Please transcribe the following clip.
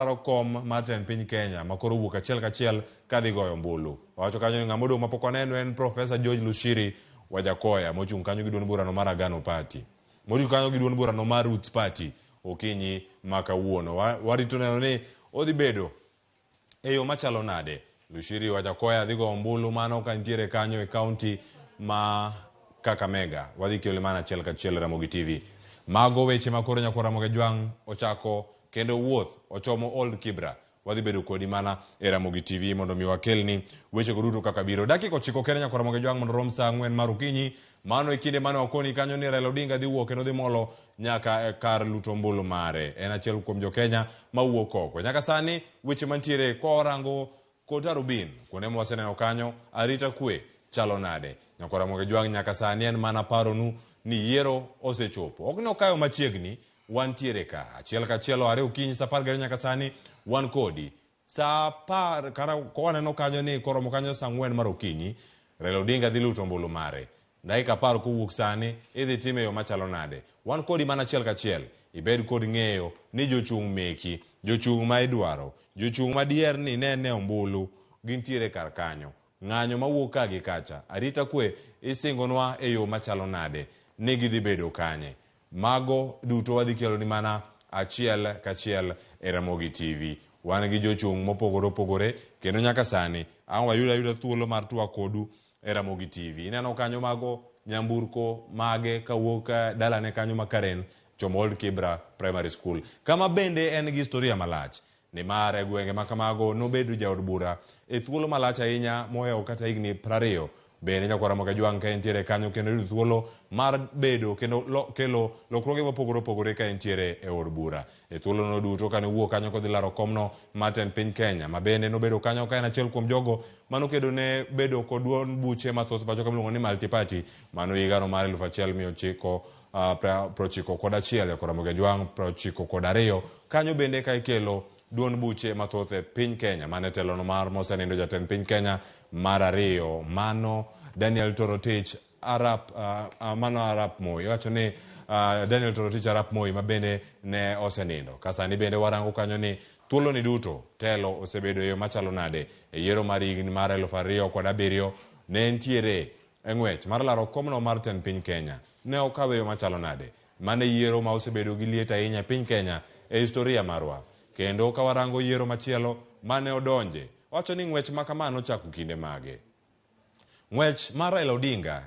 Laro kom mar tend piny Kenya ma koro owuok achiel kachiel kadhi goyo ombulu. Owacho kanyo ni ng'ama odong' mapok waneno en Profesa George Lushiri Wajakoya mochung' kanyo gi duond burano mar Agano Party. Mochung' kanyo gi duond burano mar Roots Party okinyi ma kawuono. Warito neno ni odhi bedo e yo machalo nade. Lushiri Wajakoya dhi goyo ombulu mano ka nitiere kanyo e kaunti ma Kakamega. Wadhi kele mana achiel kachiel Ramogi TV. Mago weche ma koro nyakwar Ramogi Ajwang' ochako kendo wuoth ochomo Old Kibra. Wadhi bedo kodi mana e Ramogi TV mondo mi wakelni wechego duto kaka biro. Dakika ochiko kende nyakwar Ramogi Ajwang' mondo rom saa ang'wen mar okinyi. Mano e kinde mane wakoni kanyo ni Raila Odinga dhi wuok kendo dhi molo nyaka e kar luto ombulu mare. En achiel kuom jo Kenya mawuok oko. Nyaka sani weche mantiere kwa warango kod Arubin kuonde ma waseneno kanyo arita kwe chalo nade. Nyakwar Ramogi Ajwang' nyaka sani en mana paronu ni yiero osechopo. Ok ni okayo machiegni, wantiere ka. Achiel kachiel oare okinyi saa apar gariyo nyaka sani wan kodi. Saa apar kata waneno kanyo ni koromo kanyo saa ang'wen mar okinyi, Raila Odinga dhi luto ombulu mare. Dakika apar kowuok sani idhi time e yo machalo nade? Wan kodi mana achiel kachiel. Ibed kod ng'eyo ni jochung' meki, jochung' ma idwaro, jochung' ma diher ni inene ombulu gintiere kar kanyo. Ng'anyo mawuok ka gi kacha, arita kwe isingonwa e yo machalo nade ni gidhi bedo kanye? Mago duto wadhi keloni mana achiel kachiel e Ramogi TV. Wan gi jochung' mopogore opogore kendo nyaka sani ang' wayud ayuda thuolo mar twak kodu e Ramogi TV. Ineno kanyo mago nyamburko mage kawuok dalane kanyo ma Karen chomo Old Kibra Primary School. Kama bende en gi historia malach nimar e gwenge ma kamago nobedo jaod bura e thuolo malach ahinya mohewo kata higni 20. Bende nyakwar Ramogi Ajwang' ka entiere kanyo kendo yudo thuolo mar bedo kendo kelo lokruoge mopogore opogore ka entiere e od bura. E thuolono duto kane owuok kanyo kodhi laro komno mar tend piny Kenya ma bende nobedo kanyo ka en achiel kuom jogo manokedo ne bedo kod duond buche mathoth pacho ka miluongo ni multi party mano higano mar 1991 nyakwar Ramogi Ajwang' 92 kanyo bende ka ikelo duond buche mathoth e piny Kenya mane telono mar mosenindo jatend piny Kenya mar ariyo mano Daniel Toroitich Arap mano Arap Moi iwacho ni Daniel Toroitich Arap Moi ma bende ne osenindo. Ka sani bende warango kanyo ni thuolo ni duto telo osebedo e yo machalo nade e yiero mar higni mar 2007 ne entiere e ng'wech mar laro komno mar tend piny Kenya. Ne okawe e yo machalo nade? Mano e yiero ma osebedo gi liet ahinya e piny Kenya e historia marwa. Kendo ka warango yiero machielo mane odonje, wacho ni ng'wech ma kama nochako kinde mage. Ng'wech mar Raila Odinga.